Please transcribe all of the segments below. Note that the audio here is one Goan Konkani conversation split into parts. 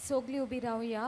सगळीं उबी रावया.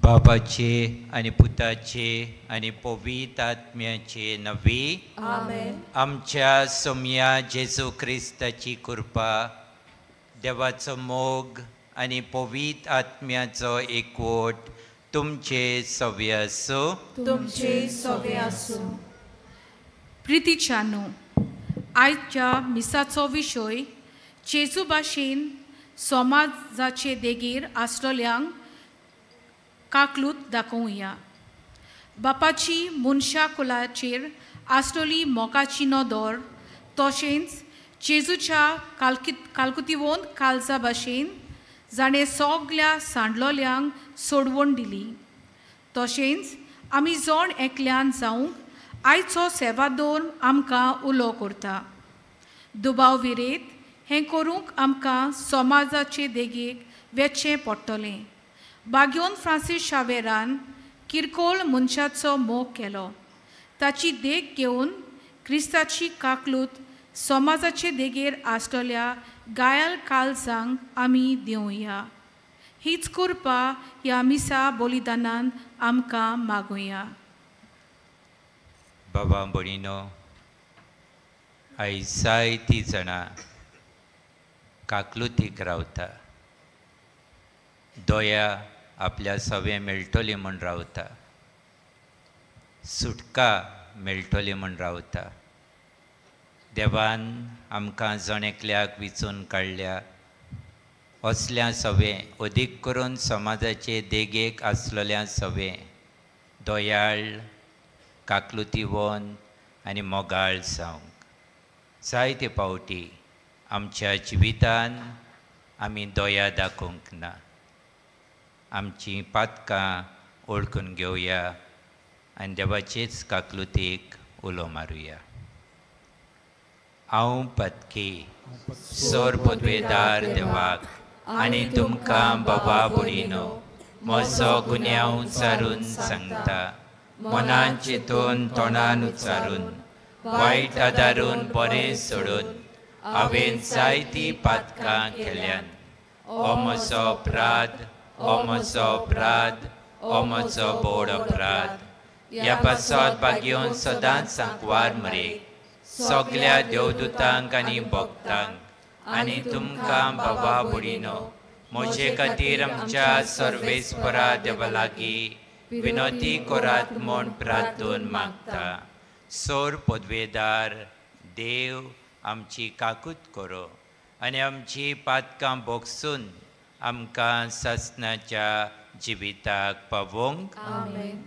बापाचे आनी पुताचे आनी पवित्र आत्म्याचे नवी आमेन. आमच्या सोम्या जेजू क्रिस्ताची कृपा, देवाचो मोग आनी पवित्र आत्म्याचो एकवट तुमचे सवे आसूं. तुमचे सवे आसूं. प्रितीच्यानो, आयच्या मिसाचो विशय जेजू भाशेन समाजाचे देगेर आसलेल्यांक काकलूत दाखोवया. बापाची मनशा कुलाचेर आसलेली मोगाची नदर तशेंच जेजूच्या कालकुतीवंत कालजा भाशेन जाणें सगल्या सांडलोल्यांक सोडवण दिली, तशेंच आमी जण एकल्यान जावंक आयचो सेवादोर आमकां उलो करता. दुबाव विरेत हें करूंक आमकां समाजाचे देगेक वेचें पडटलें. बाग्योन फ्रांसीस शावेरान किरकोळ मनशाचो मोग केलो. ताची देख घेवन क्रिस्ताची काकलूत समाजाचे देगेर आसलेल्या गायल काळजांक आमी दिवया. हीच कृपा ह्या मिसा बलिदानान आमकां मागुया. बाबा भयणीनो, आयज जायतीं जाणां काकलुतीक रावता, दया आपल्या सवें मेळटली म्हूण रावता, सुटका मेळटली म्हूण रावता. देवान आमकां जण एकल्याक विचून काडल्या असल्या सवें, अदीक करून समाजाचे देगेक आसलेल्या सवें दयाळ, काकलुतीवंत आनी मोगाळ जावंक. जायते फावटी आमच्या जिवितान आमी दया दाखोवंक ना. आमचीं पातकां ओळखून घेवया आनी देवाचेच काकलुतीक उलो मारुया. हांव पतकी सोर पदवेदार देवाक आनी तुमकां बाबा भयणीनो म्हजो गुन्यांव उच्चारून सांगता, मनान चिंतून तोंडान उच्चारून वायट आदारून बरें सोडून हांवें जायतीं पातकां केल्यान. हो म्हजो अपराध, हो म्हजो अपराध, हो म्हजो बोड अपराध. ह्या पासत भाग्योन सदांच सांकवार मरेक सगल्या देवदूतांक आनी भक्तांक आनी तुमकां बाबा भयणीनो म्हजे खातीर आमच्या सर्वेस्परा देवा लागीं विनोती करात म्हूण प्रार्थून मागता. सोर पदवेदार देव आमची काकूत करो आनी आमची पातकां भोगसून आमकां सासणाच्या जिविताक पावोवंक. आमेन.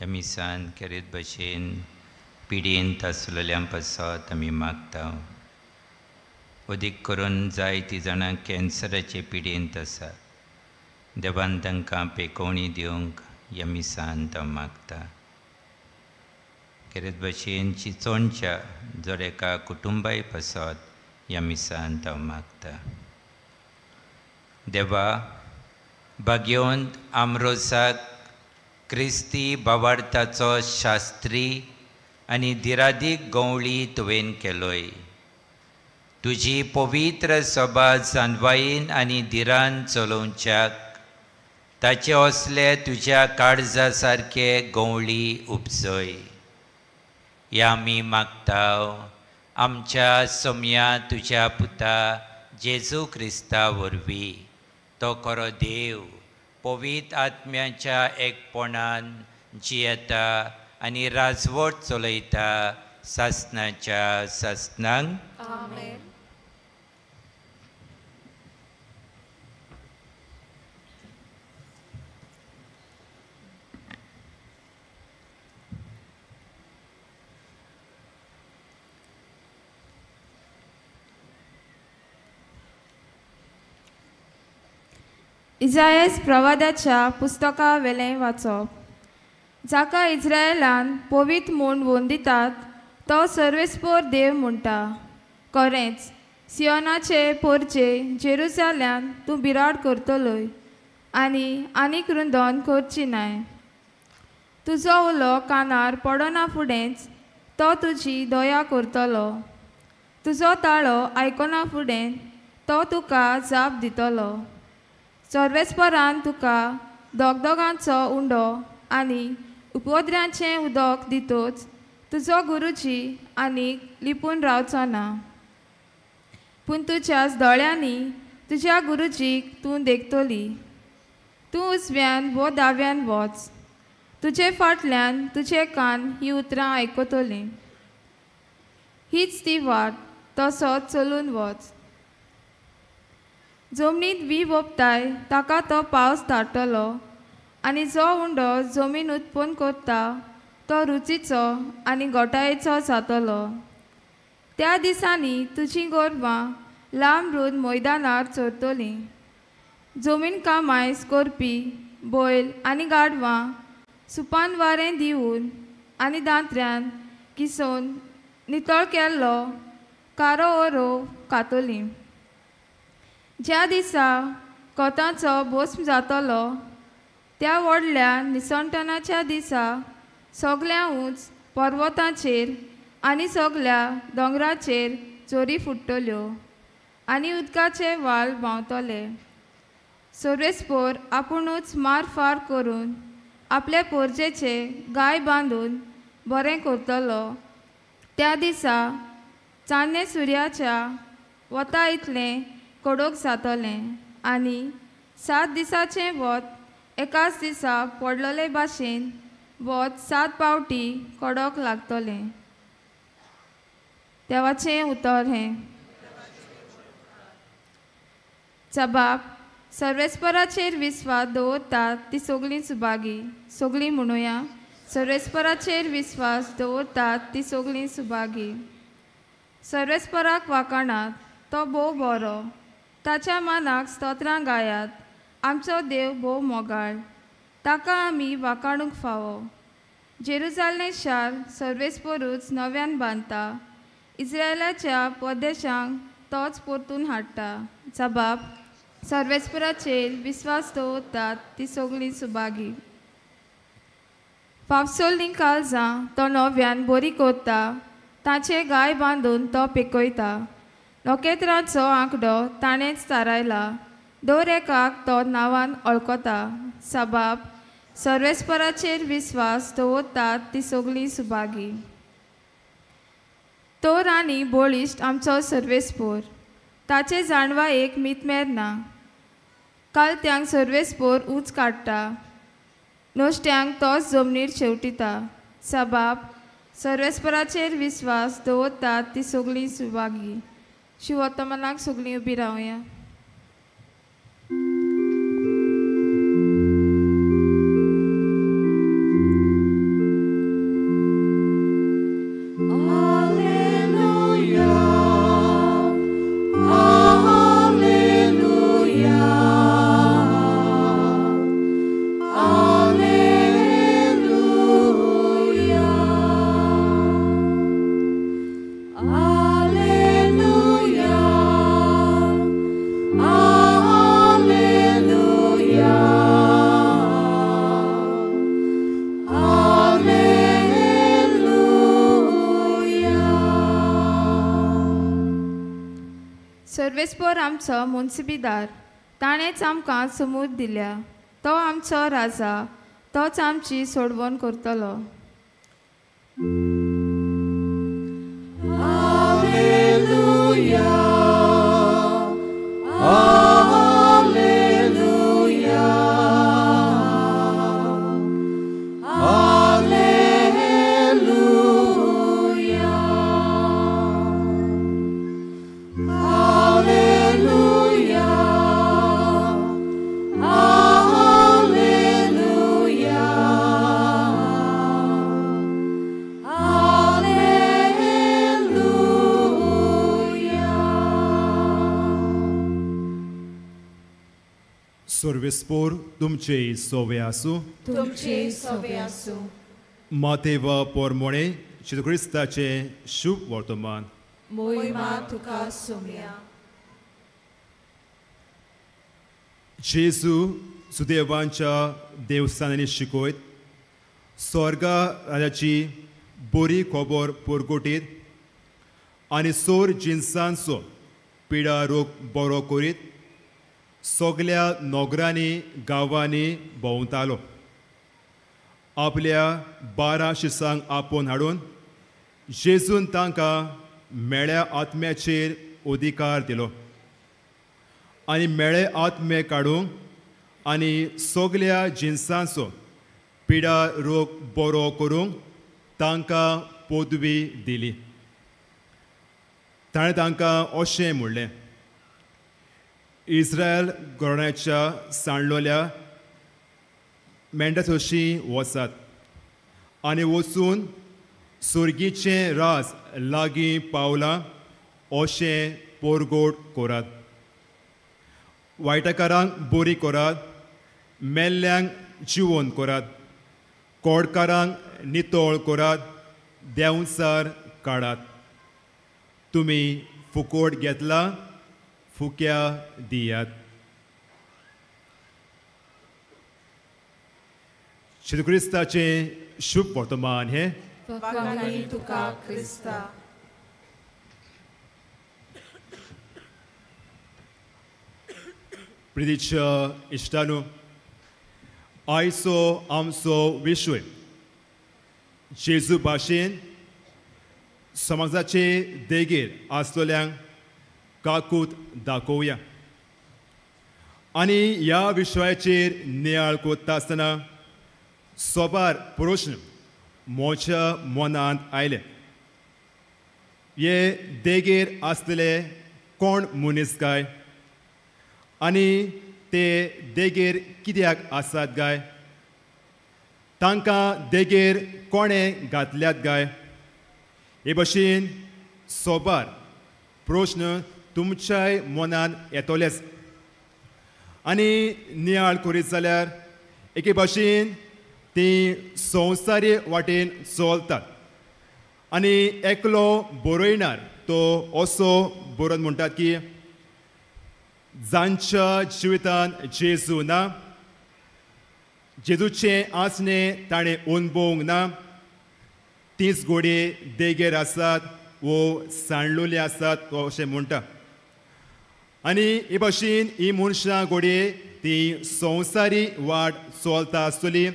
मिसान खेरीत भशेन पिडयेंत आसलेल्यां पासत आमी मागता. अदीक करून जायतीं जाणां कॅन्सराचे पिडयेंत आसा. देवान तांकां पेकोवणी दिवंक ह्या मिसान हांव मागता. खेरीत भशेन चिंचोणच्या जर एका कुटुंबाय पासत ह्या मिसान हांव मागता. देवा, भाग्यवंत आमरोजाक क्रिस्ती भावार्थाचो शास्त्री आनी दिरादीक गवळी तुवें केलोय. तुजी पवित्र सभा जानवायेन आनी धिरान चलोवच्याक ताचे असले तुज्या काळजा सारके गवळी उपजय. ह्या आमी मागता आमच्या सोम्या तुज्या पुता जेजू क्रिस्ता वरवीं, तो खरो देव पवित्र आत्म्याच्या एकपणान जियेता आनी राजवट चलयता सासणाच्या सासणांक. आमेन. इजायस प्रवादाच्या पुस्तका वेलें वाचप. जाका इस्रायलान पवित्र म्हूण वंदितात तो सर्वेस्पोर देव म्हणटा. खरेंच सियोनाचे पोरचे जेरुजाल्यान तूं बिराड करतलोय आनी आनीक रुंदोन करची नाय. तुजो उलो कानार पडना फुडेंच तो तुजी दया करतलो. तुजो ताळो आयकना फुडें तो तुका जाप दितलो. सर्वेस्परान तुका दोगदोगांचो उंडो आनी उपद्र्यांचें उदक दितोच तुजो गुरुजी आनीक लिपून रावचो ना. पूण तुज्याच दोळ्यांनी तुज्या गुरुजीक तूं देखतली. तूं उजव्यान वो दाव्यान वच, तुजे फाटल्यान तुजे कान ही उतरां आयकतलीं. हीच ती वाट, तसोच चलून वच. जमनींत वी वोपताय ताका तो पावस धाडटलो आनी जो उंडो जमीन उत्पन्न करता तो रुचीचो आनी गोटायेचो जातलो. त्या दिसांनी तुजीं गोरवां लांब रूद मैदानार चरतलीं. जमीन कामायस करपी बैल आनी गाडवां सुपान वारें दिवन आनी दांत्र्यान किसोवन नितळ केल्लो कारो ओरो खातलीं. ज्या दिसा कोतांचो भस्म जातलो त्या व्हडल्या निसणटनाच्या दिसा सगल्या उंच पर्वतांचेर आनी सगल्या दोंगराचेर चोरी फुट्टल्यो आनी उदकाचे वाल व्हांवतले. सर्वेस्पोर आपुणूच मारफार करून आपले पोरजेचे गाय बांदून बरें करतलो. त्या दिसा चान्ने सुर्याच्या वता इतलें कडक जातलें आनी 7 दिसाचें वत एकाच दिसा पडलेले भाशेन वत 7 पावटी कडक लागतलें. देवाचें उतर हें. जबाब सर्वेस्पराचेर विस्वास दवरतात ती सगळीं सुभागी. सगळीं म्हणुया, सर्वेस्पराचेर विस्वास दवरतात ती सगळीं सुभागी. सर्वेस्पराक वाखाणात, तो भोव बरो, ताच्या मानाक स्तोत्रां गायात. आमचो देव भोव मोगाळ, ताका आमी वाखाणूंक फावो. जेरुजालें शार सर्वेस्परूच नव्यान बांदता, इस्रायलाच्या परदेशांक तोच परतून हाडटा. जबाब सर्वेस्पराचेर विस्वास दवरतात ती सगळीं सुभागी. फाफसोल्लीं काळजां तो नव्यान बरी करता, ताचे गाय बांदून तो पिकयता. नखेत्रांचो आंकडो ताणेंच थारायला, दर एकाक तो नांवान वळखता. सबाब सर्वेस्पराचेर विस्वास दवरतात ती सगळीं सुभागी. तर आनी बळिश्ट आमचो सर्वेस्पोर, ताचे जाणवा एक मितमेर ना. कालत्यांक सर्वेस्पोर ऊंच काडटा, नुस्त्यांक तोच जमनीर शेवटिता. सबाब सर्वेस्पराचेर विस्वास दवरतात ती सगळीं सुभागी. शिवोत्तमनाक सगळीं उबी रावया. सर्वेस्पर आमचो मुन्सिबीदार, ताणेंच आमकां समूद दिल्या. तो आमचो राजा, तोच आमची सोडवण करतलो. Alleluia, Alleluia, Alleluia, Alleluia, Alleluia, Alleluia. सर्वेस्पोर तुमचे सोवे आसूं. तुमचे सोवे आसूं. मातेवा पोरमोणे जेजू क्रिस्ताचें शुभ वर्तमान. मोहिमा तुका सोम्या. जेजू सुदेवांच्या देवस्थानांनी शिकयत स्वर्गा राजाची बरी खबर परगटीत आनी सोर जिनसांचो पिडा रोग बरो करीत सगल्या नगरांनी गांवांनी भोंवतालो. आपल्या 12 शिसांक आपोवन हाडून जेजून तांकां मेळ्या आत्म्याचेर अधिकार दिलो आनी मेळे आत्मे काडूंक आनी सगल्या जिनसांचो पिडा रोग बरो करूंक तांकां पदवी दिली. ताणें तांकां अशें म्हणलें, इस्रायल घराण्याच्या सांडलोल्या मेंढ्यासोशी वचात आनी वचून सुर्गीचें राज लागीं पावलां अशें परगोट करात. वायटकारांक बरी करात, मेल्ल्यांक जिवोन करात, कोडकारांक नितळ करात, देंवचार काडात. तुमी फुकोट घेतला, फुक्या दियात. जेजू क्रिस्ताचें शुभ वर्तमान हें. तुका क्रिस्ता. प्रितीच्या इश्टानू, आयचो आमचो विशय जेजू भाशेन समाजाचे देगेर आसतल्यांक काकूत दाखोवया आनी ह्या विशयाचेर नियाळ करता आसतना सोबार प्रश्न म्हज्या मनांत आयले. हे देगेर आसलेले कोण मनीस काय आनी ते देगेर कित्याक आसात काय? तांकां देगेर कोणें घातल्यात काय? हे भशेन सोबार प्रश्न तुमच्याय मनान येतलेच. आनी नियाळ करीत जाल्यार एके भाशेन ती संवसारी वाटेन चलतात. आनी एकलो बरयणार तो असो बरोवन म्हणटात की जांच्या जिवितान जेजू ना, जेजूचें आसणें ताणें अणभवूंक ना, तीच घोडये देगेर आसात वो सांडलेली आसात अशें म्हणटा. आनी हे भाशेन ही मनशां घोडये ती संवसारी वाट चलता आसतली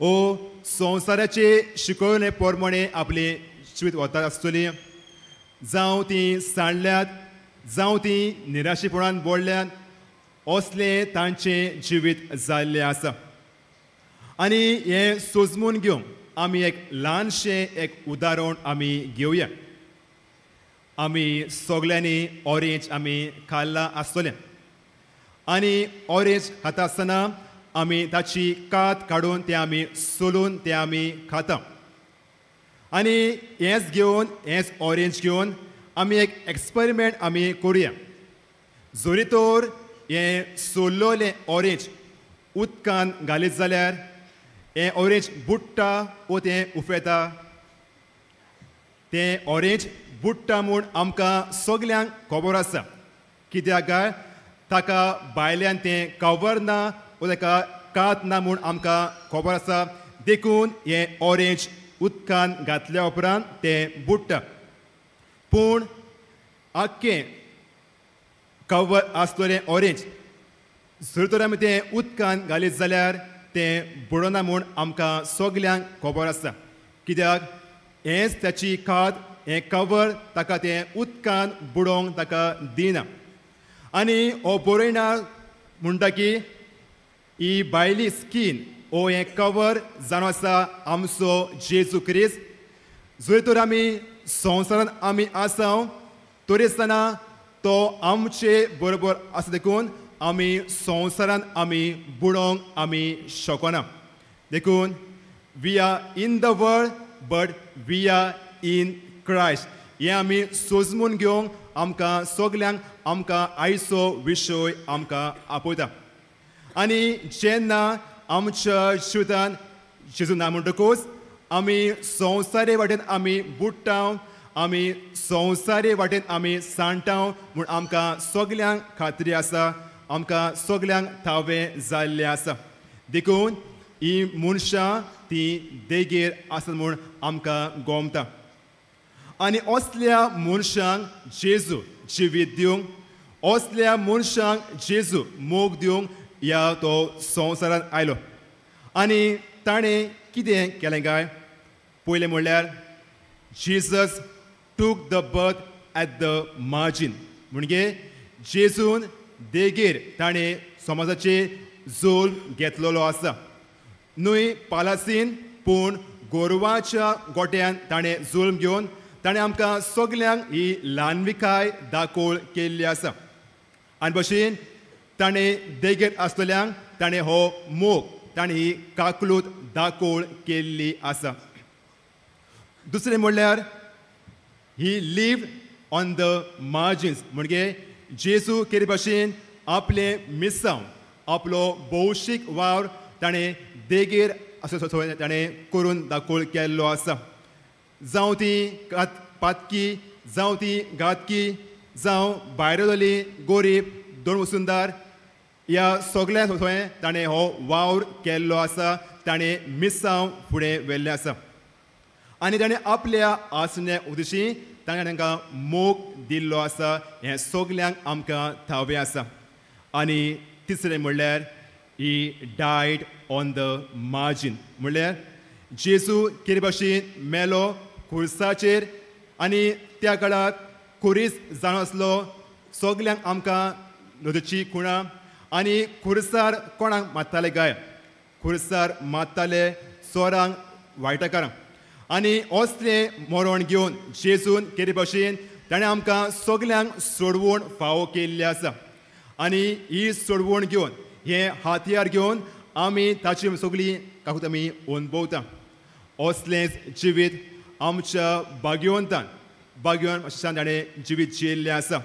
ओ संवसाराचे शिकवणे प्रमाणे आपलें जिवीत वता आसतली. जावं ती सांडल्यात, जावं ती निराशेपणान बोडल्यात, असलें तांचें जिवीत जाल्लें आसा. आनी हें सोजमून घेवंक आमी एक ल्हानशें एक उदाहरण आमी घेवया. आमी सगल्यांनी ऑरेंज आमी खाल्लां आसतलें. आनी ऑरेंज खाता आसतना आमी ताची कात काडून तें आमी सोलून तें आमी खाता. आनी हेंच घेवन, हेंच ऑरेंज घेवन आमी एक एक्सपेरिमेंट आमी करुया. जरी तर हें सोललें ऑरेंज उदकान घालीत जाल्यार हें ऑरेंज बुडटा वो तें उफेता? तें ऑरेंज बुडटा म्हूण आमकां सगल्यांक खबर आसा. कित्याक काय? ताका भायल्यान तें कवर ना वो ताका कात ना म्हूण आमकां खबर आसा. देखून हें ऑरेंज उदकान घातल्या उपरांत तें बुडटा. पूण आख्खें कवर आसतलें ऑरेंज जर तर आमी तें उदकान घालीत जाल्यार तें बुडना म्हूण आमकां सगल्यांक खबर आसा. कित्याक? हेंच ताची कात, हें कवर ताका तें उदकान बुडोवंक ताका दिना. आनी हो बरयणार म्हणटा की ही भायली स्कीन ओ हें कवर जावन आसा आमचो जेजू क्रिस्त. जर तर आमी संवसारांत आमी आसा तरी आसतना तो आमचे बरोबर आसा, देखून आमी संवसारांत आमी बुडोवंक आमी शकना. देखून we are in the world but we are in Christ हें आमी सोजमून घेवंक आमकां सगल्यांक आमकां आयचो विशय आमकां आपयता. आनी जेन्ना आमच्या जिवितान जेजू ना म्हणटकूच आमी संवसारी वाटेन आमी बुडटा, आमी संवसारी वाटेन आमी सांडटा म्हूण आमकां सगल्यांक खात्री आसा, आमकां सगल्यांक थावें जाल्लें आसा. देखून ही मनशां ती देगेर आसा म्हूण आमकां गोमता. आनी असल्या मनशांक जेजू जिवीत दिवंक, असल्या मनशांक जेजू मोग दिवंक ह्या तो संवसारांत आयलो. आनी ताणें कितें केलें काय? पयलें म्हणल्यार Jesus took the birth at the margin. म्हणजे जेजून देगेर ताणें समाजाचे जोल घेतलेलो आसा. न्हय पालासीन पूण गोरवाच्या गोट्यान ताणें जुल्म घेवन ताणें आमकां सगल्यांक ही ल्हानविकाय दाखोवळ केल्ली आसा. आनी भशेन ताणें देगेर आसतल्यांक ताणें हो मोग, ताणें ही काकलूत दाखोवळ केल्ली आसा. दुसरें म्हणल्यार he live on the margins. म्हणजे जेजू केरे भाशेन आपलें मिसांव, आपलो भौशीक वावर ताणें देगेर असो ताणें करून दाखोवळ केल्लो आसा. जावं ती पातकी, जावं ती घातकी, जावं भायरली गोरीब दोन वसुंदार, ह्या सगळ्या थंय ताणें हो वावर केल्लो आसा. ताणें मिसांव फुडें व्हेल्लें आसा. आनी ताणें आपल्या आसण्या उद्देशी ताणें तांकां मोग दिल्लो आसा. हें सगल्यांक आमकां थावें आसा. आनी तिसरें म्हणल्यार he died on the margin. म्हणल्यार जेजू केरे भाशेन मेलो खुर्साचेर आनी त्या काळार खुरीस जावन आसलो. सगल्यांक आमकां नदीची खुणा. आनी खुर्सार कोणाक मारताले काय? खुर्सार मारताले चोरांक, वायटकारांक. आनी असलें मरण घेवन जेजून केरे भशेन ताणें आमकां सगल्यांक सोडवण फावो केल्ली आसा. आनी ही सोडवण घेवन हें हातयार घेवन आमी ताची सगळीं काकूत आमी अणभवता. असलेंच जिवीत आमच्या भाग्यवंतान भाग्यवंत अशें ताणें जिवीत जियेल्लें आसा.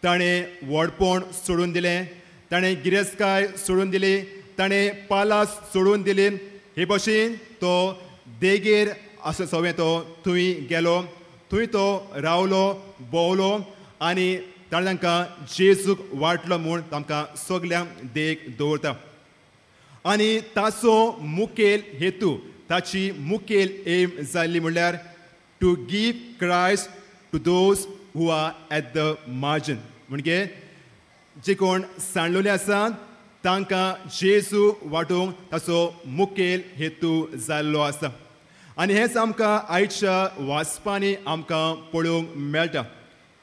ताणें व्हडपण सोडून दिलें, ताणें गिरेस्तकाय सोडून दिली, ताणें पालास सोडून दिली. हे भशेन तो देगेर आसा सवें तो थंय गेलो, थंय तो रावलो, भोंवलो आनी ताणें तांकां जेजूक वांटलो म्हूण तांकां सगल्यांक देख दवरता. आनी ताचो मुखेल हेतू, ताची मुखेल एम जाल्ली म्हणल्यार to give Christ to those who are at the margin. म्हणजे जे कोण सांडलेले आसात तांकां जेजू वांटूंक ताचो मुखेल हेतू जाल्लो आसा. आनी हेंच आमकां आयच्या वाचपांनी आमकां पळोवंक मेळटा.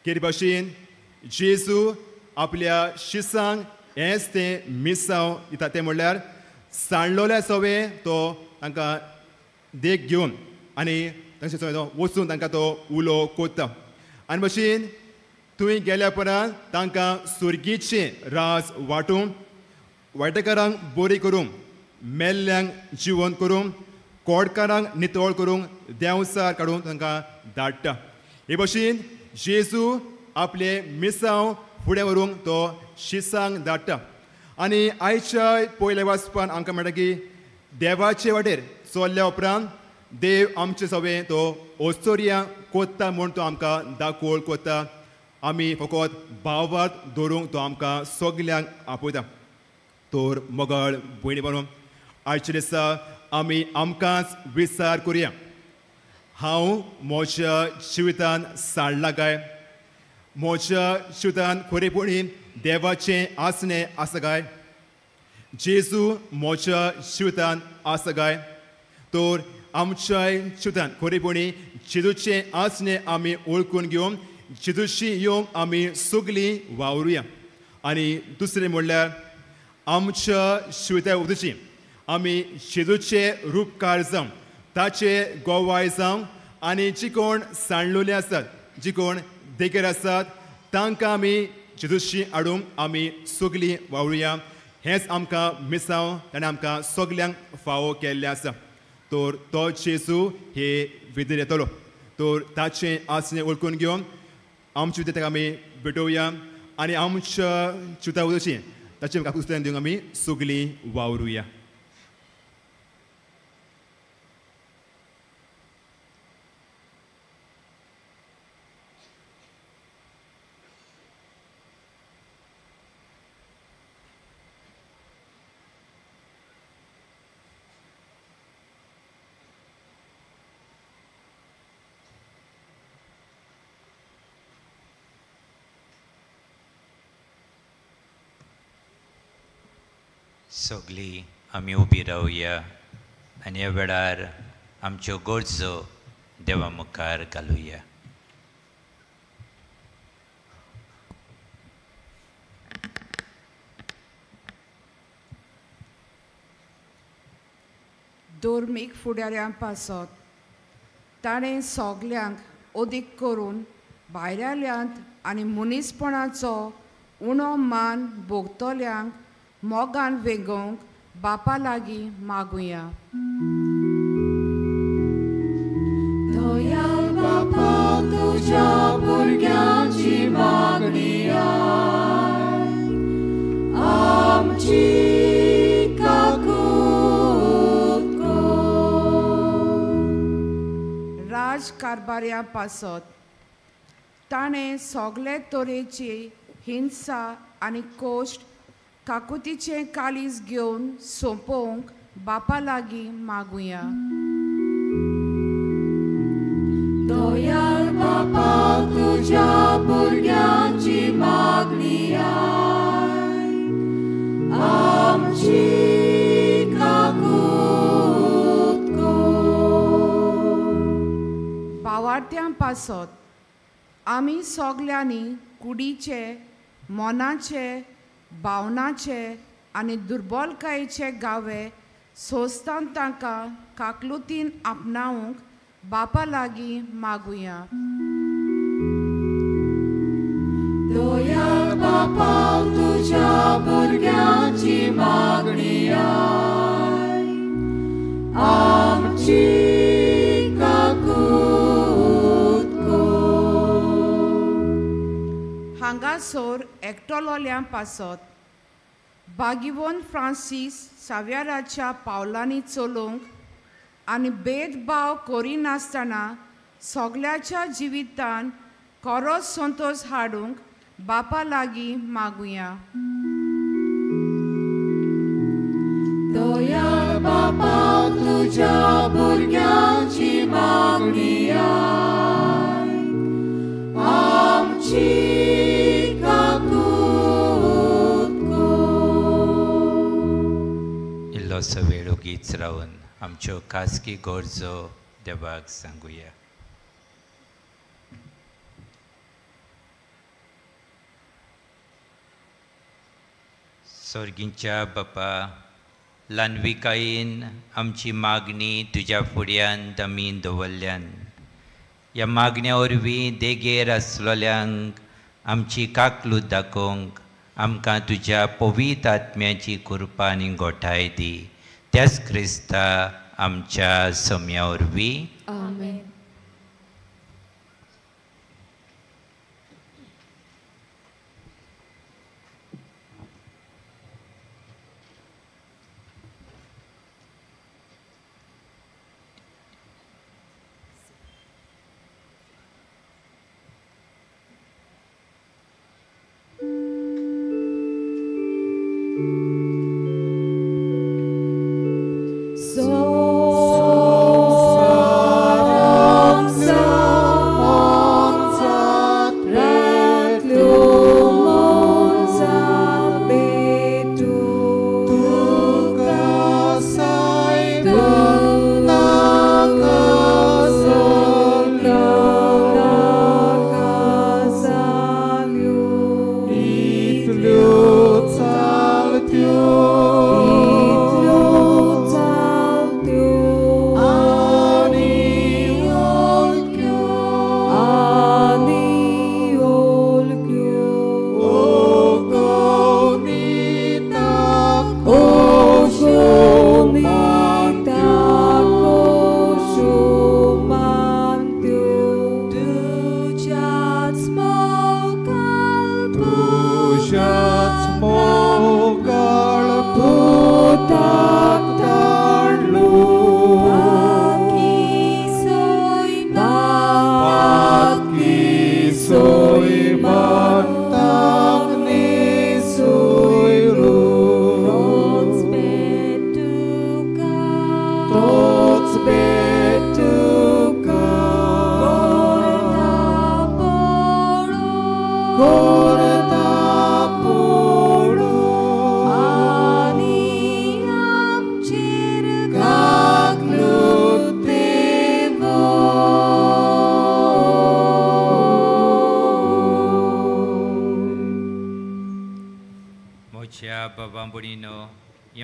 केरे भशेन जेजू आपल्या शिसांक हेंच तें मिसांव दिता, तें म्हणल्यार सांडलोल्या सवें तो तांकां देख घेवन आनी तांचे सवें तो वचून तांकां तो उलो कोत्ता. आनी भशेन थंय गेल्या उपरांत तांकां सुर्गीचें राज वांटूंक, वायटकारांक बरी करूंक, मेल्ल्यांक जिवन करूंक, कोडकारांक नितळ करूंक, देंवचार काडूंक तांकां धाडटा. हे भशेन जेजू आपले मिसांव फुडें व्हरूंक तो शिसांक धाडटा. आनी आयच्या पयल्या वाचपान आमकां मेळटा की देवाचे वाटेर चल्ल्या उपरांत देव आमचे सवें तो ओस्तोरिया कोत्ता म्हूण तो आमकां दाखोवळ कोत्ता. आमी फकत भावार्थ दवरूंक तो आमकां सगल्यांक आपयता. तर मोगाळ भयणी बानो, आयच्या दिसा आमी आमकांच विचार करुया, हांव म्हज्या जिवितान सांडला काय? म्हज्या जिवितान खरेपणी देवाचें आसणें आसा काय? जेजू म्हज्या जिवितान आसा काय? तर आमच्या जिवितान खरेपणी जेजूचें आसणें आमी वळखून घेवन जेजूशी येवंक आमी सगळीं वावरुया. आनी दुसरें म्हणल्यार आमच्या जिविता उदची आमी जेजूचे रुपकार जावं, ताचे गोवाय जावं आनी जी कोण सांडलेले आसात, जी कोण देगेर आसात तांकां आमी जेजूशी हाडूंक आमी सगळीं वावरुया. हेंच आमकां मिसांव ताणें आमकां सगल्यांक फावो केल्लें आसा. तर तो जेजू हे विधीर येतलो, तर ताचें आसणें वळखून घेवन आमची ताका आमी भेटोवया आनी आमच्या जिविता उदची ताचे काकुस्तान दिवंक आमी सगळीं वावरुया. सगळीं आमी उबी रावया आनी ह्या वेळार आमच्यो गरजो देवा मुखार घालुया. धर्मीक फुडाऱ्यां पासत ताणें सगल्यांक अदीक करून भायल्यांत आनी मनीसपणाचो उणो मान भोगतल्यांक मोगान वेंगोवंक बापा लागीं मागुया. दयाळ बापा तुज्या भुरग्यांची मागणी आमची काकूत कर. राजकारभाऱ्यां पासत ताणें सगळे तरेची हिंसा आनी कोश्ट काकुतीचें काळीज घेवन सोंपोवंक बापा लागीं मागुया. दयाळ बापा तुज्या भुरग्यांची मागणी आमची काकूत कर. भावार्थ्यां पासत आमी सगल्यांनी कुडीचे, मनाचे, भावनाचे आनी दुर्बलकायेचे गावे सोंसतान तांकां काकलुतीन आपणावंक बापा लागीं मागुया. दयाळ बापा तुझ्या भुरग्यांची मागणी आय, आमची काकूत कर. हांगासर एकटोलोल्यां पासत बागिवोन फ्रांसीस साव्याराच्या पावलांनी चलोवंक आनी भेदभाव करिनासतना सगळ्याच्या जिवितान खरो संतोश हाडूंक बापा लागीं मागुया. दयाळ बापा तुझ्या भुरग्यांची मागणी आय, आमची काकूत कर. इल्लोसो वेळ ओगीच रावन आमच्यो खासगी गरजो देवाक सांगुया. सोर्गींच्या बापा, ल्हानविकायेन आमची मागणी तुज्या फुड्यान आमी दवरल्यान. ह्या मागण्या वरवीं देगेर आसलोल्यांक आमची काकलूत दाखोवंक आमकां तुज्या पवित्र आत्म्याची कृपा आनी गोठाय दी. त्याच क्रिस्ता आमच्या सम्या वरवीं. आमेन.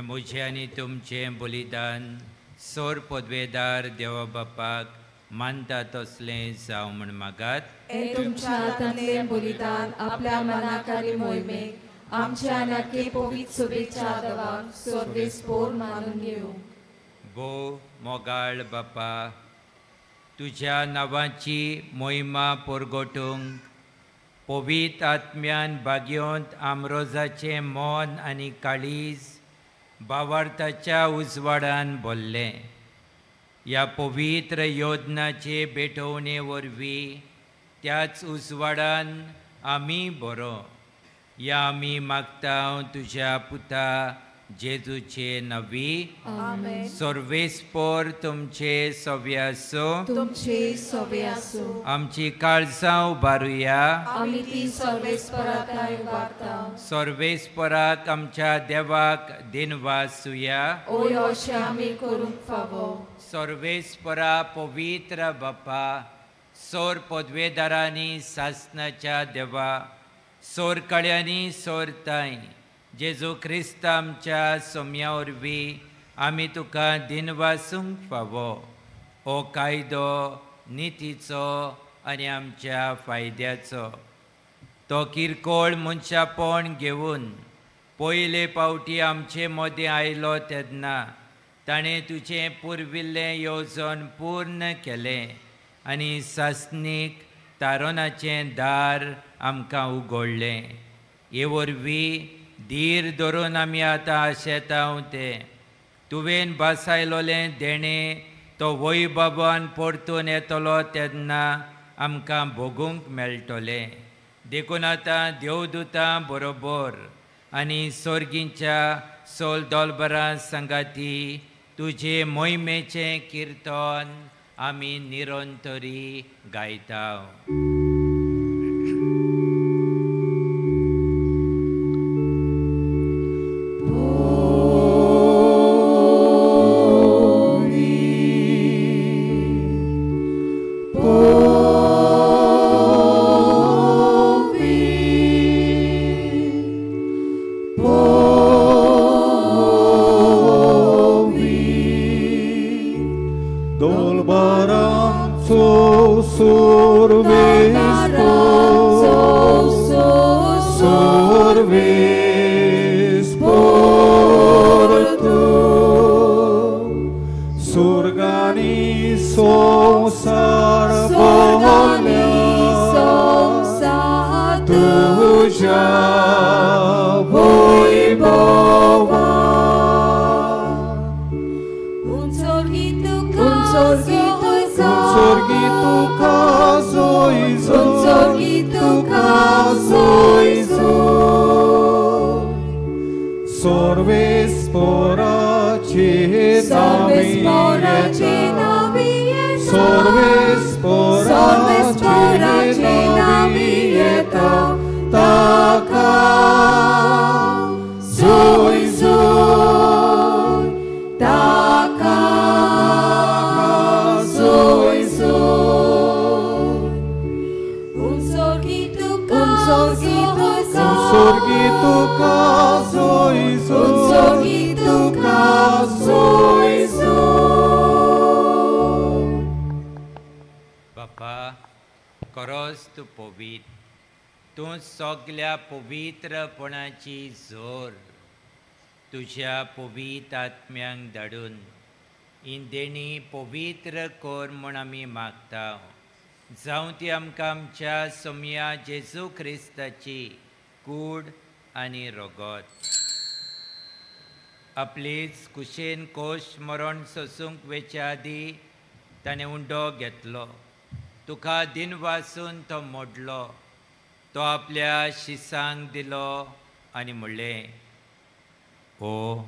म्हजें आनी तुमचें बलिदान सोर पदवेदार देवा बापाक मानता तसलें जावं म्हूण मागात. तुमच्या हातांतलें बलिदान आपल्या मनाकारी मोहिमेक आमच्या आनी पवित्र शुभेच्छा देवाक सर्वेस्पोर मानून घेवं. भोव मोगाळ बापा, तुज्या नांवाची मोहिमा परगटूंक पवित्र आत्म्यान भाग्योंत आमरोजाचें मन आनी काळीज भावार्थाच्या उजवाडान भरलें. ह्या पवित्र योजनाचे भेटवणे वरवीं त्याच उजवाडान आमी बरो ह्या आमी मागता तुज्या पुता जेजूचे नवी. सर्वेस्पोर तुमचे सवे आसूं. तुमचे सवे आसूं. आमची काळजां उबारुया. आमी ती सर्वेस्पराक उबारता. सर्वेस्पराक आमच्या देवाक दिनवासुया. ओय अशें आमी करूंक फावो. सर्वेस्परा पवित्र बापा, सोर पदवेदारांनी सासनाच्या देवा, सोर कळ्यांनी सोरताय जेजू क्रिस्त आमच्या सोम्या वरवीं आमी तुका दिनवासूंक फावो. हो कायदो नितीचो आनी आमच्या फायद्याचो। तो किरकोळ मनशापण घेवन पयले पावटी आमचे मदें आयलो तेन्ना ताणें तुजें पुर्विल्लें येवजण पूर्ण केलें आनी सासणीक तारोनाचें दार आमकां उगडलें। हे वरवीं धीर धरून आमी आतां आशेतांव तें तुवें बसायलोलें देणें तो वैभवान परतून येतलो तेन्ना आमकां भोगूंक मेळटलें। देखून आतां देवदूतां बरोबर आनी सोर्गींच्या सोल दोलबरां सांगाती तुजे मोहिमेचें किर्तन आमी निरंतरी गायता। पवित्रपणाची जोर तुज्या पवित्र आत्म्यांक धाडून ही देणी पवित्र कर म्हूण आमी मागता। जावं ती आमकां आमच्या सोमया जेजू क्रिस्ताची कूड आनी रगत। आपलीच कुशेन कोश मरण सोसूंक वेच्या आदीं ताणें उंडो घेतलो, तुका दिन वासून तो मोडलो, तो आपल्या शिसांक दिलो आनी म्हणलें, ओ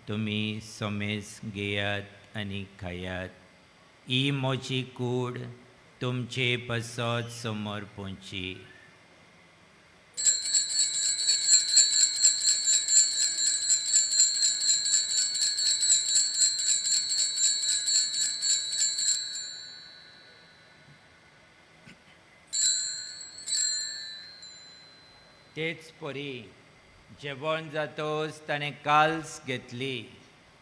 तुमी समेस घेयात आनी खायात, ही म्हजी कूड तुमचे पासत समर्पणची। तेच परी जेवण जातोच ताणें काल्स घेतली,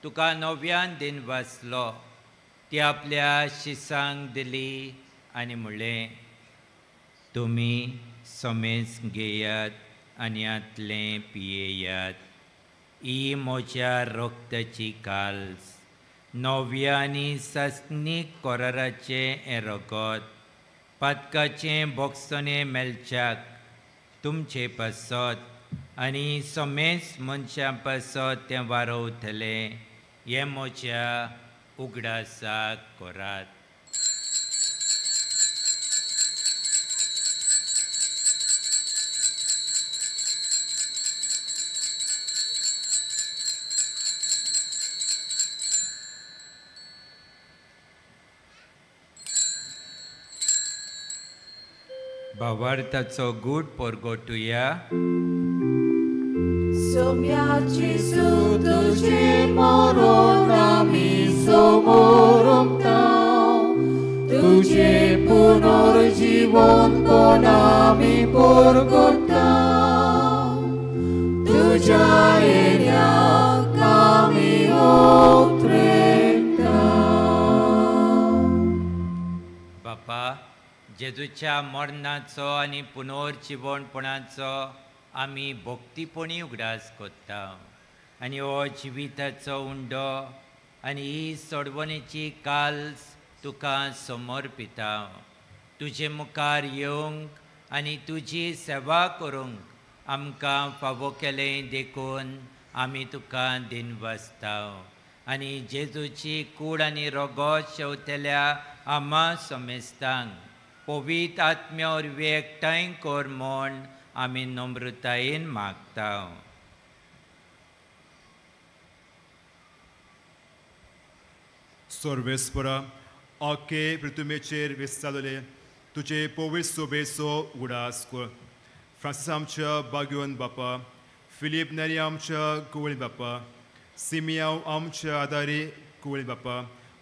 तुका नव्यान दिन वाचलो, ती आपल्या शिसांक दिली आनी म्हणलें, तुमी समेज घेयात आनी हांतलें पियेयात, ही म्हज्या रक्ताची काल्स, नव्या आनी सासणीक कराराचें हें रगत, पातकाचें बोगसणें मेळच्याक तुमचे पासत आनी समेज मनशां पासत तें वारवतलें, हें म्हज्या उगडासाक करात। भावार्थाचो गूट परगटुया। सोम्या जेजू तुजें मरण आमी समोरमता, तुजें पुनर्जीवन कोण आमी परगटा, तुज्या येण्याक आमी ओत्रेता। बापा, जेजूच्या मरणाचो आनी पुनर्जिवणपणाचो आमी भक्तीपणी उगडास करता आनी हो जिविताचो उंडो आनी ही सोडवणेची काल्स तुका समर्पिता. तुजे मुखार येवंक आनी तुजी सेवा करूंक आमकां फावो केलें देखून आमी तुका दिनवासता. आनी जेजूची कूड आनी रोगोत शेवतल्या आमा समेस्तांक पवित्र आत्म्या वरवीं एकठांय कर म्हूण आमी नम्रतायेन मागता. सर्वेस्परा, आखे पृथ्वीचेर विस्तारले तुजे पवित्र सोबेचो उगडास कर. फ्रांसीस आमच्या बाग्योन बापा, फिलीप नेरी आमच्या कुवळी बापा, सिमियांव आमच्या आदारी कुवळी बापा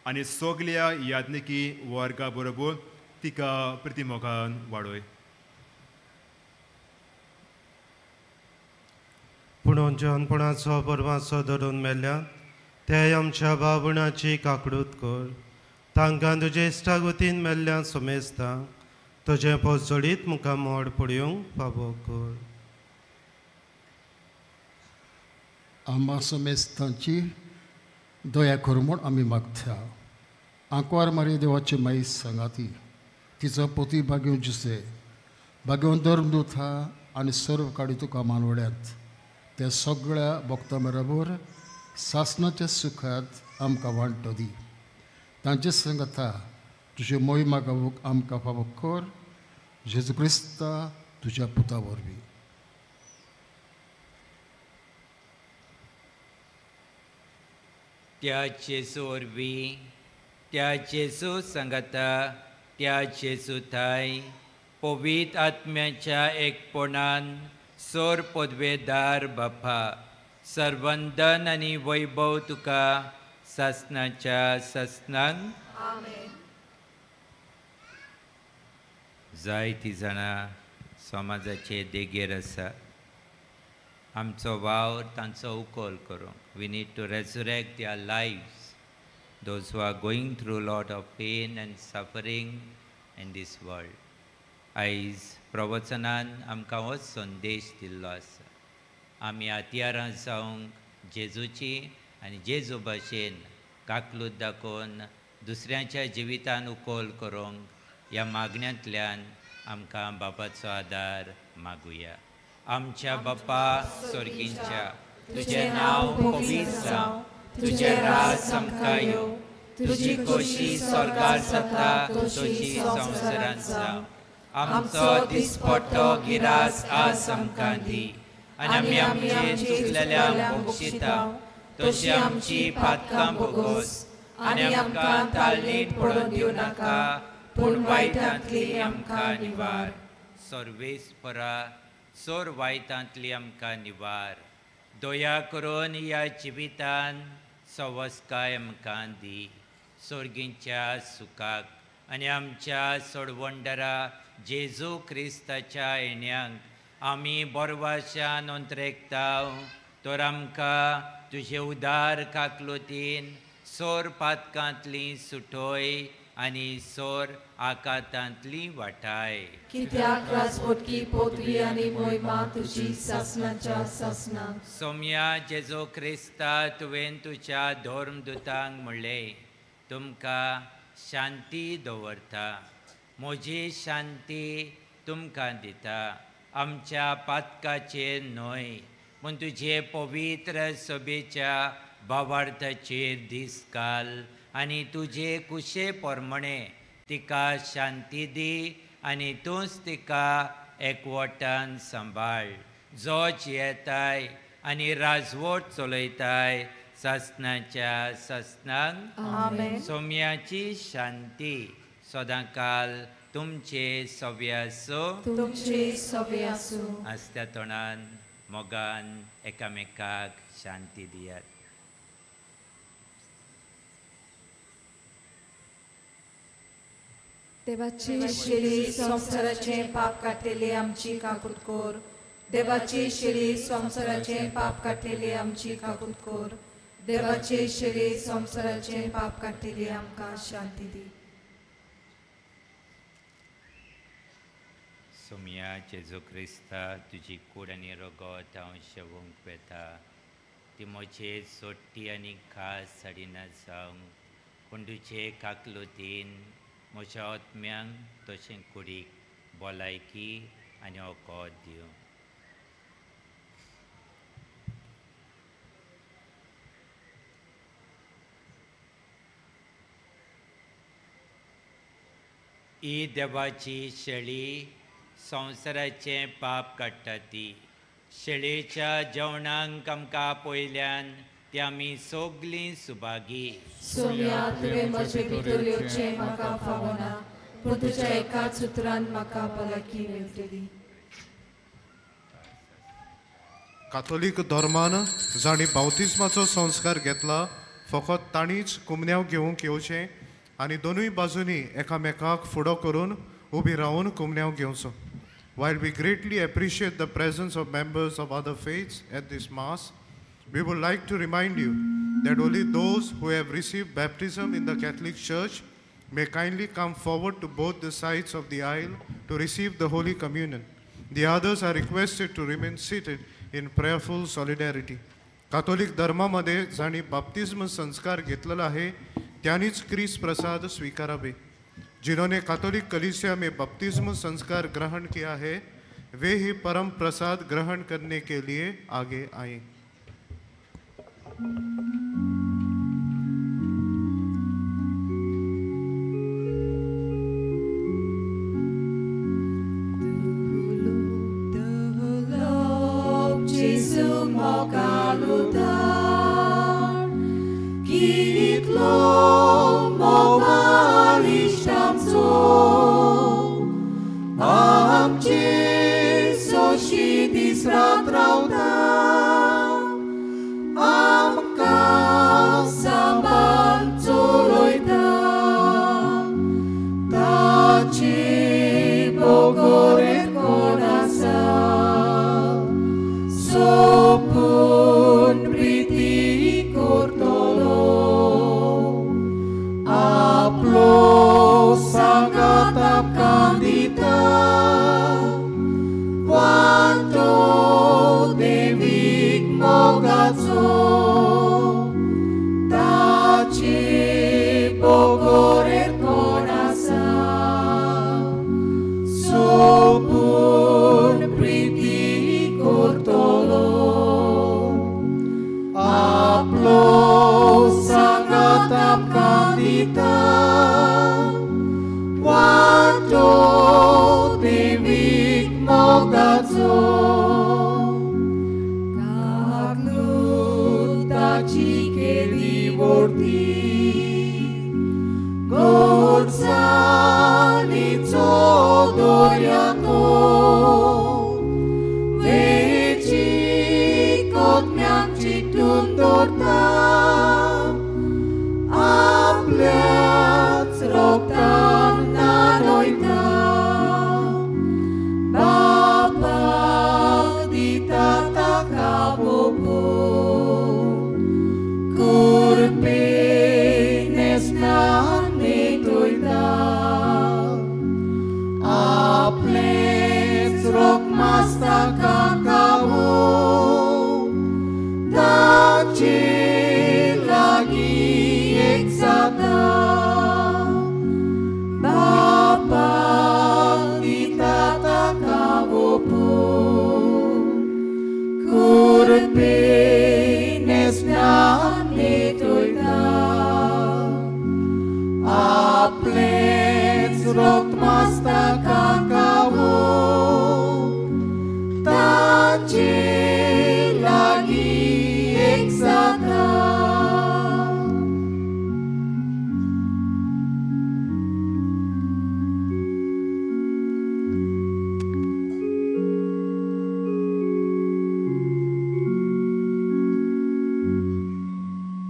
आनी सगल्या याज्ञिकी वर्गा बरोबर तिका प्रतिमोगान वाडय. पुणून जानपणाचो बरवाचो धरून मेल्ल्या ते आमच्या बाबणाची काकडूत कर. तांकां तुजे इश्टागतीन मेल्ल्या समेस्ता तुजें पोजडीत मुखार मोड पडयूंक फावो कर. आमा समेस्तांची दया कर म्हूण आमी मागता. आंकवार मारी देवाची माई सांगाती, तिचो पोती बागेवन जुसे बागेवन धर्मदूत आनी सर्व काडी तुका मानवड्यात त्या सगळ्या भक्तां बरोबर सासणाच्या सुखात आमकां वांटो दी. तांचे संगता तुज्यो मोहिमा गावूंक आमकां फावो कर, जेजू क्रिस्ता तुज्या पुता वरवीं. त्या जेजू वरवीं, त्या जेजू सांगाता, त्या जेजू थाय पवित्र आत्म्याच्या एकपणान सोर पदवेदार बापा, सर्वंदन आनी वैभव तुका सासणाच्या सासणांक. जायतीं जाणां समाजाचे देगेर आसा. आमचो वावर तांचो उकोल करूंक. We need to resurrect their lives, those who are going through lot of pain and suffering in this world. आयज प्रवचनान आमकां हो संदेश दिल्लो आसा. आमी हत्यारां जावंक जेजूची आनी जेजू भाशेन काकलूत दाखोवन दुसऱ्यांच्या जिवितान उकोल करूंक ह्या मागण्यांतल्यान आमकां बापाचो आदार मागुया. आमच्या बापा स्वर्गींच्या, तुजें नांव पवित्र जावं, तुजें राज आमकां येवं, तुजी खोशी स्वर्गार जाता तशी संवसारांत जावं. आमचो दिसपट्टो गिरास आज आमकां दी आनी आमी आमचे चुकलेल्यांक बक्षिता तशी आमची पातकां भोगोस आनी आमकां तालनीट पडोवन दिवं नाका, पूण वायटांतली आमकां निवार. सर्वेस्परा, सोर वायटांतली आमकां निवार. दया करून ह्या जिवितान सवस्काय आमकां दी. स्वर्गींच्या सुखाक आनी आमच्या सोडवंडरा जेजू क्रिस्ताच्या येण्यांक आमी बोरवाशान अंतरेकता. तर आमकां तुजे उदार काकलुतीन सोर पातकांतली सुटोय आनी सोर आकातांतली वाटाय. कित्याक राजवटकी पदवी आनी मोहिमा तुजी सासणाच्या सासणाक. सोम्या जेजू क्रिस्ता, तुवें तुज्या धर्मदूतांक म्हणलें, तुमकां शांती दवरता, म्हजी शांती तुमकां दिता. आमच्या पातकाचेर न्हय पूण तुजे पवित्र सभेच्या भावार्थाचेर दीस घाल आनी तुजे कुशे प्रमाणे तिका शांती दी आनी तूंच तिका एकवटान सांबाळ, जो जियेताय आनी राजवट चलयताय सासणाच्या सासणांक. आमेन. सोम्याची शांती सदांकाल तुमचे सवे आसूं, तुमचे सवे आसूं. आसत्या तोंडान मोगान एकामेकाक शांती दियात. देवाची शिरी संवसाराचे पाप काडटली आमची काकूत कर. देवाची शिरी संवसाराचे पाप काडटली आमची काकूत कर. देवाची शिरी संवसाराचे पाप काडटली आमकां शांती दी. सोमया जेजू क्रिस्ता, तुजी कूड आनी रगत हांव शेवूंक वेता, ती म्हजे सोडटी आनी खास साडिना जावंक, पूण तुजे काकलुतीन म्हज्या आत्म्यांक तशें कुडीक भलायकी आनी वखद दिवं. ही देवाची शेळी संवसाराचें पाप काडटा ती. शेळेच्या जेवणांक आमकां पयल्यान ती आमी सगलीं सुभागी. सोम्या, तुवें म्हजे भितर येवचें म्हाका फावना, पूण तुज्या एकाच उतरान म्हाका भलायकी मेळटली. कातोलीक धर्मान जांणी बावतिस्माचो संस्कार घेतला फकत तांणीच कुमन्यांव घेवंक येवचें आनी दोनूय बाजूंनी एकामेकाक फुडो करून उबी रावन कुमन्यांव घेवचो. While we greatly appreciate the presence of members of other faiths at this Mass, we would like to remind you that only those who have received baptism in the Catholic Church may kindly come forward to both the sides of the aisle to receive the Holy Communion. The others are requested to remain seated in prayerful solidarity. Catholic धर्मामध्ये जांणी बाप्तिस्म संस्कार घेतलेला आहे त्यांनीच क्रिस प्रसाद स्वीकारावे. जिन्होंने कैथोलिक कलीसिया में बपतिस्म संस्कार ग्रहण किया है वे ही परम प्रसाद ग्रहण करने के लिए आगे आए.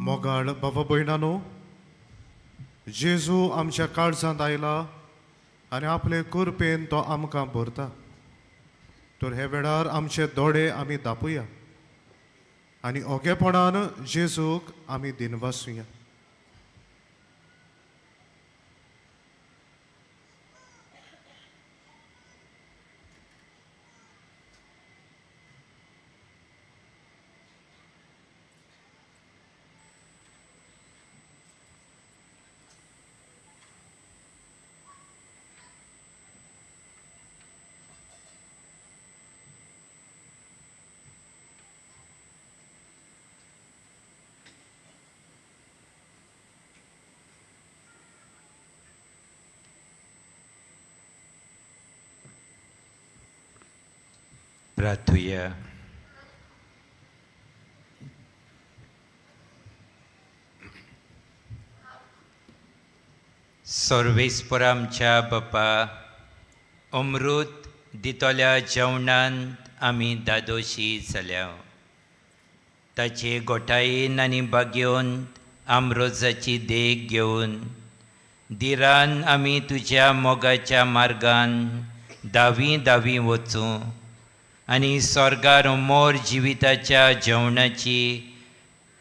मोगाळ बाबा भयणानो, जेजू आमच्या काळजांत आयला आनी आपले कृपेन तो आमकां भरता. तर हे वेळार आमचे दोळे आमी दापुया आनी ओगेपणान जेजूक आमी दिनवासुया. प्रार्थुया. सर्वेस्पर आमच्या बापा, अमृत दितल्या जेवणांत आमी दादोशी जाल्या. ताचे गोठायेन आनी बागेवन आमरोजाची देख घेवन दिरान आमी तुज्या मोगाच्या मार्गान दावी दावी वचूं आनी स्वर्गार अमर जिविताच्या जेवणाची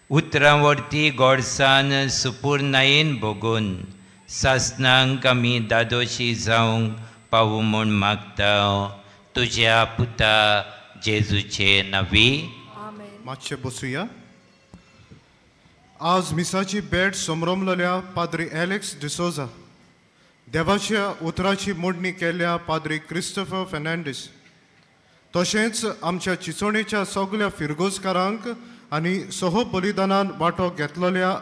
उतरां वरती गोडसान सुपूर्णायेन भोगून सासनांक आमी दादोशी जावंक पावूं म्हूण मागता तुज्या पुता जेजूचे नांवी. मातशें बसुया. आज मिसाची भेट समरमलेल्या पाद्री एलेक्स डिसोजा, देवाच्या उतराची मोडणी केल्ल्या पाद्री क्रिस्टोफर फेर्नांडीस, तशेंच आमच्या चिचोणेच्या सगल्या फिरगोजकारांक आनी सह बलिदानान वांटो घेतलेल्या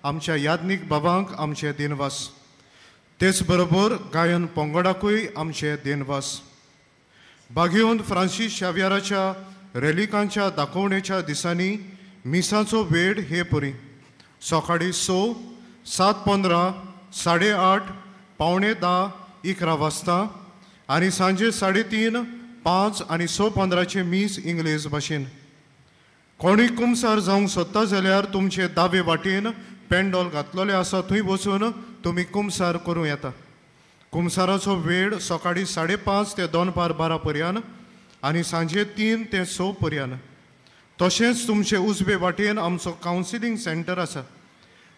आमच्या याज्ञीक बाबांक आमचे दिनवास. तेच बरोबर गायन पंगडाकूय आमचे दिनवास. बागेवन फ्रांसीस शावियाराच्या रेलिकांच्या दाखोवणेच्या दिसांनी मिसाचो वेळ हे परी सकाळीं 6, 7:15, 8:30, 9:45, 11 वाजता आनी सांजे 3:30, 5 आनी 6:15 मीस इंग्लेज भाशेन. कोणूय कुमसार जावंक सोदता जाल्यार तुमचे दावे वाटेन पेंडोल घातलेलें आसा, थंय वचून तुमी कुमसार करूं येता. कुमसाराचो वेळ सकाळीं 5:30 ते दनपार 12 पर्यंत आनी सांजे 3 ते 6 पर्यंत. तशेंच तुमचे उजवे वाटेन आमचो कावन्सिलींग सेंटर आसा.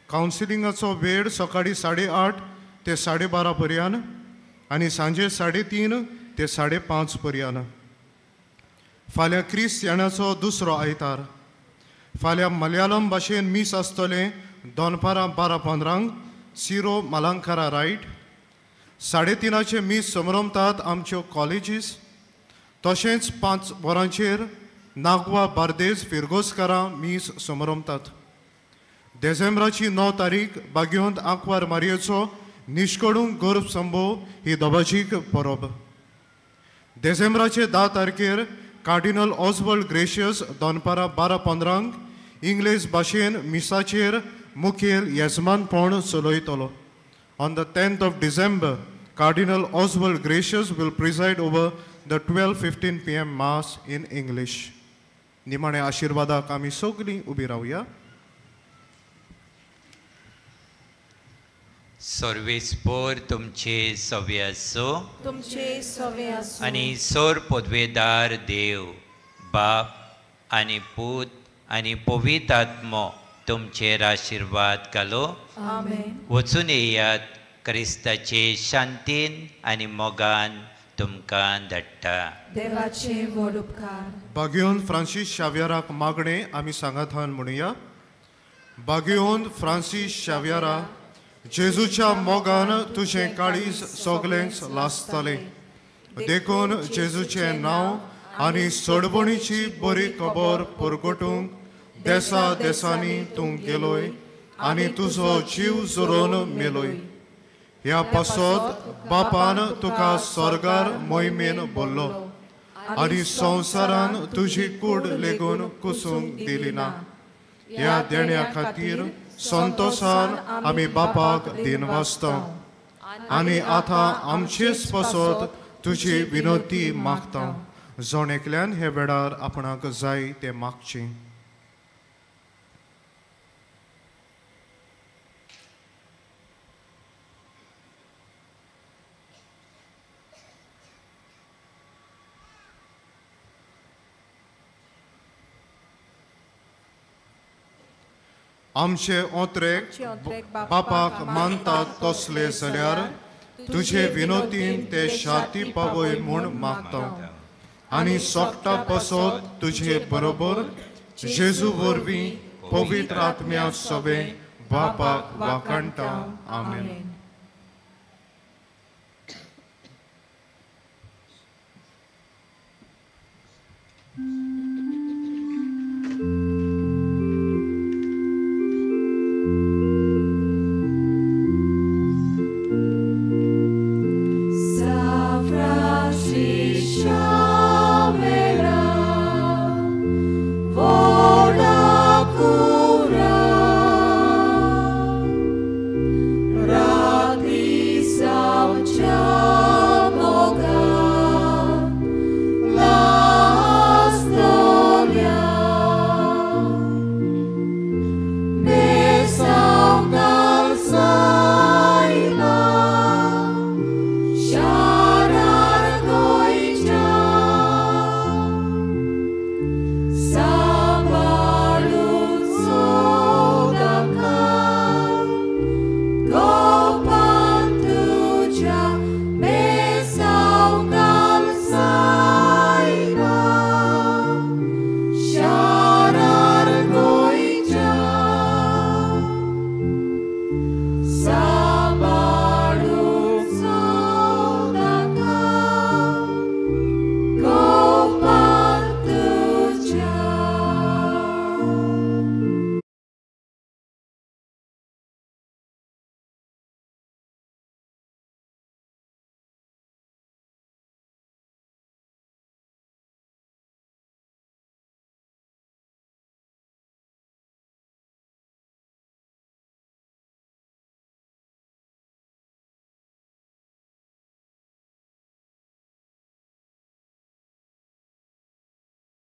कावन्सिलिंगाचो वेळ सकाळीं 8:30 ते 12:30 पर्यंत आनी सांजे 3:30 ते 5:30 पर्यंत. फाल्यां क्रिस्त्यानाचो दुसरो आयतार. फाल्यां मलयाळम भाशेन मीस आसतलें दनपारां 12:15 सिरो मलंकारा रायट. 3:30 मीस समरमतात आमच्यो कॉलेजीस. तशेंच 5 वरांचेर नागवा बार्देज फिरगोजकारां मीस समरमतात. देसेंब्राची 9 तारीख बागेवंत आंकवार मारयेचो निश्कडूंक गर्भ संभव ही दबाजीक परब. देसेंब्राचे 10 तारखेर कार्डिनल ऑस्वल्ड ग्रेशियस दनपारां 12:15 इंग्लेज भाशेन मिसाचेर मुखेल येजमानपण चलयतलो. On the 10th of December, Cardinal Oswald Gracias will preside over the 12:15 p.m. Mass in English. निमाणे आशिर्वादाक आमी सगळीं उबी रावया. सर्वेस्पर तुमचे सवे आसो, तुमचे सवे आसो आनी सोर पदवेदार देव बाप आनी पूत आनी पवित्र आत्मो तुमचेर आशिर्वाद घालो. आमेन. वचून येयात, क्रिस्ताचे शांतीन आनी मोगान तुमकां धाडटा. देवाचे व्हड उपकार. बागेवन फ्रांसीस शावियाराक मागणें आमी सांगातान म्हणुया. बागेवन फ्रांसीस शावियारा, जेजूच्या मोगान तुजें काळीज सगळेंच लासतलें, देखून जेजूचें नांव आनी सोडवणीची बरी खबर परगटूंक देसा देसांनी तूं गेलोय आनी तुजो जीव जोरोन मेलोय. ह्या पासत बापान तुका स्वर्गार मोहिमेन बोल्लो आनी संवसारान तुजी कूड लेगून कुसूंक दिली ना. ह्या देण्या खातीर संतोसान आमी बापाक दिनवासता आनी आतां आमचेच पासत तुजी विनोती मागता. जण एकल्यान हे वेळार आपणाक जाय तें मागचें. आमचे ओत्रेक बापाक मानतात तसले जाल्यार तुजे विनोतीन ते शांती पावय म्हूण मागता आनी सोकटा पसत तुजे बरोबर जेजू वरवीं पवित्र आत्म्या सवे बापाक वाखाणटा. आमेन. Sa Francis